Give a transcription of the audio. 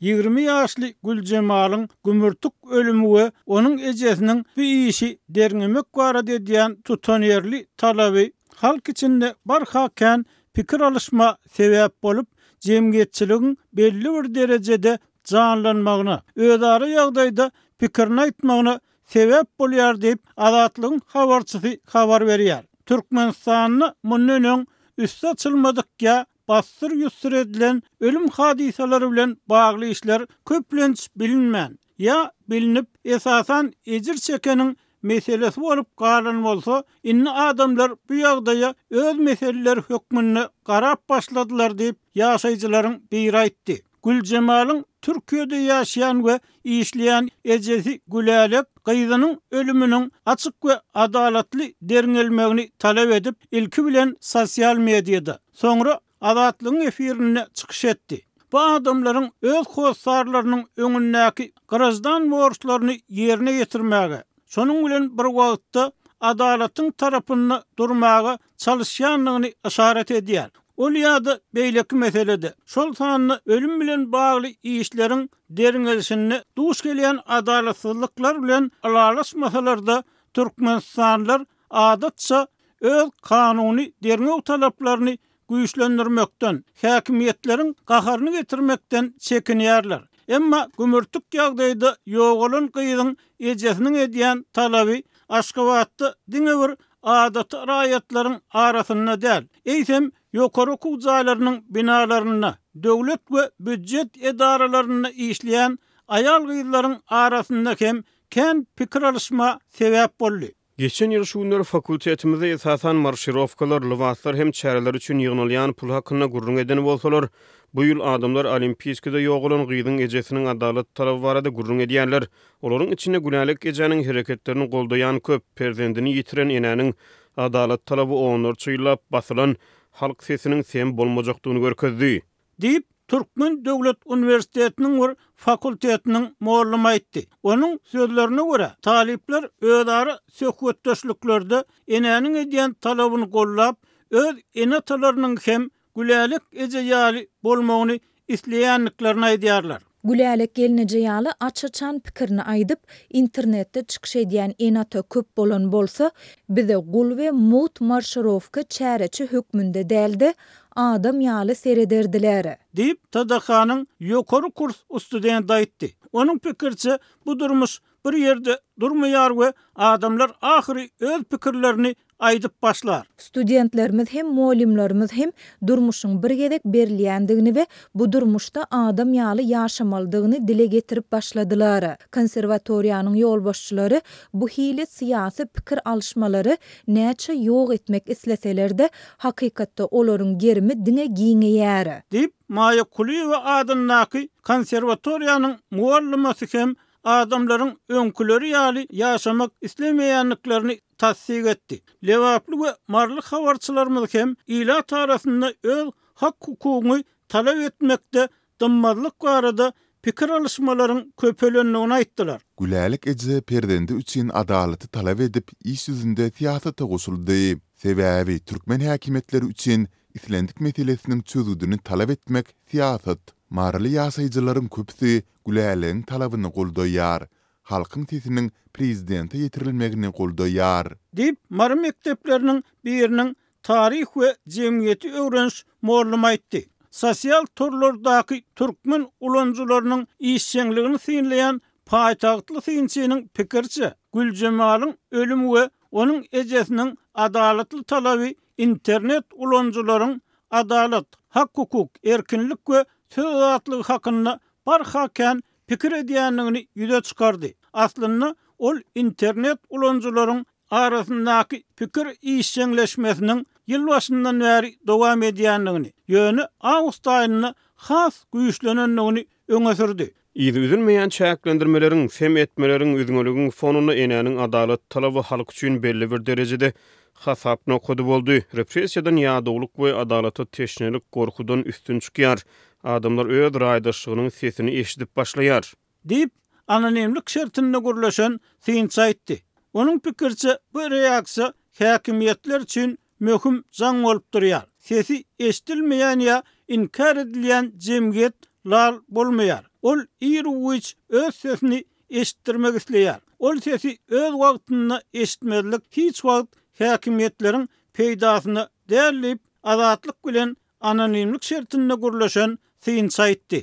20 ýaşly Güljemalyň gümürtik ölümi we onuň ejesiniň bu işi derňemek barada edýän tutanýerli talaby halk içinde barha kän pikir alyşma sebäp bolup, jemgyýetçiligiň belli bir derejede janlanmagyna, özara ýagdaýda pikirini aýtmagyna sebäp bolýar diýip, Azatlygyň habarçysy habar berýär. Türkmenistanda mundan öň üsti açylmadyk ýa bassyr-ýussur edilen ölüm hadysalary bilen bagly işler köplenç bilinmän, ýa bilnip, esasan ejir çekeniň meselesi bolup galan bolsa, indi adamlar bu ýagdaýa öz meseleleri hökmünde garap başladylar diýip, ýaşaýjylaryň biri aýtdy. Güljemalyň Türkiýede ýaşaýan we işleýän ejesi Gülälek gyzynyň ölüminiň açyk we adalatly derňelmegini talap edip, ilki bilen sosial mediada, soňra Azatlygyň efirinde çykyş etdi. Bu adamlaryň öz hossarlarynyň öňündäki graždan borçlaryny ýerine ýetirmäge, şonuň bilen bir wagtda adalatyň tarapynda durmaga çalyşýandygyny yşarat edýär. Ol ýa-da beýleki meselede, şol sanda ölüm bilen bagly işleriň derňelişinde duş gelýän adalatsyzlyklar bilen ylalaşmasalar-da, türkmenistanlylar adatça öz kanuny derňew talaplaryny güýçlendirmekden, häkimiýetleriň gaharyny getirmekden çekinýärler. Emma gümürtik ýagdaýda ýogalan gyzyň ejesiniň edýän talaby Aşgabatda diňe bir adaty raýatlaryň arasynda däl, eýsem, ýokary okuw jaýlarynyň binalarynda, döwlet we býujet edaralarynda işleýän aýal-gyzlaryň arasynda hem kän pikir alyşma sebäp boldy. Geçen ýyl şu günler fakultetimizde esasan marşirowkalar, lybaslar hem çäreler üçin ýygnalýan pul hakynda gürrüň eden bolsalar, bu ýyl adamlar Olimpiýskide ýogalan gyzyň ejesiniň adalat talaby barada gürrüň edýärler. Olaryň içinde Gülälek ejäniň hereketlerini goldaýan köp, perzendini ýitiren enäniň adalat talaby onlarça ýyllap basylan halk sesiniň sem bolmajakdygyny görkezdi. Diýip, Türkmen döwlet uniwersitetiniň bir fakultetiniň mollamy aýtdy. Onuň sözlerine görä, talyplar özara söhbetdeşliklerde enäniň edýän talabyny goldap, öz ene-atalarynyň hem Gülälek eje ýaly bolmagyny isleýändiklerini aýdýarlar. Gülälek gelneje ýaly aç-açan pikirini aýdyp, internetde çykyş edýän ene-ata köp bolan bolsa, bize gul we mugt marşirowka çäreçi hökmünde däl-de, adam ýaly serederdiler. Diýip, TDH-nyň ýokary kurs studenti aýtdy. Onuň pikiriçe, bu durmuş bir ýerde durmaýar we adamlar ahyry öz pikirlerini aýdyp başlar. Studentlerimiz hem, mugallymlarymyz hem durmuşyň bir gezek berilýändigini we bu durmuşda adam ýaly ýaşamalydygyny dile getirip başladylar. Konserwatoriýanyň ýolbaşçylary bu hili syýasy pikir alyşmalary näçe ýok etmek isleseler-de, hakykatda olaryň gerimi diňe giňeýär. Diýip, Maýa Kulyýewa adyndaky konserwatoriýanyň mugallymasy hem adamlaryň öňküleri ýaly ýaşamak islemeýändiklerini tassyk etdi. Lebaply we maryly habarçylarymyz hem ilat arasynda öz hak-hukugyňy talap etmekde dymmazlyk barada pikir alyşmalaryň köpelendigini aýtdylar. Gülälek eje perzendi üçin adalaty talap edip, iş ýüzünde syýasata goşuldy. Sebäbi türkmen häkimiýetleri üçin islendik meselesiniň çözgüdini talap etmek syýasat. Maryly ýaşaýjylaryň köpüsi Gülälegiň talabyny goldaýar. Halkyň sesiniň prezidente ýetirilmegini goldaýar. Diýip, Mary mekdepleriniň biriniň taryh we jemgyýeti öwreniş mollumy aýtdy. Sosial torlardaky türkmen ulanyjylarynyň işjeňligini synlaýan paýtagtly synçynyň pikiriçe, Güljemalyň ölümi we onuň ejesiniň adalatly talaby internet ulanyjylaryň adalat, hak-hukuk, erkinlik we söz azatlygy hakynda barha kän pikir edýändigini ýüze çykardy. Aslynda, ol internet ulanyjylaryň arasyndaky pikir işjeňleşmesiniň ýyl başyndan bäri dowam edýändigini, ýöne awgust aýynda has güýçlenendigini öňe sürdi. Yzy üzülmeýän çäklendirmeleriň, sem etmeleriň, üzňeligiň fonunda enäniň adalat talaby halk üçin belli bir derejede hasap nokady boldy. Repressiýadan ýadawlyk we adalata teşnelik gorkudan üstün çykýar. Adamlar öz raýdaşlygynyň sesini eşidip başlaýar. Diýip, anonimlik şertinde gürleşen synçy aýtdy. Onuň pikiriçe, bu reaksiýa häkimiýetler üçin möhüm jaň bolup durýar. Sesi eşidilmeýän ýa inkär edilýän jemgyýet lal bolmaýar. Ol iru-giç öz sesini eşitdirmek isleýär. Ol sesi öz wagtynda eşitmezlik hiç wagt häkimiýetleriň peýdasyna däl diýip, Azatlyk bilen anonimlik şertinde gürleşen synçy aýtdy.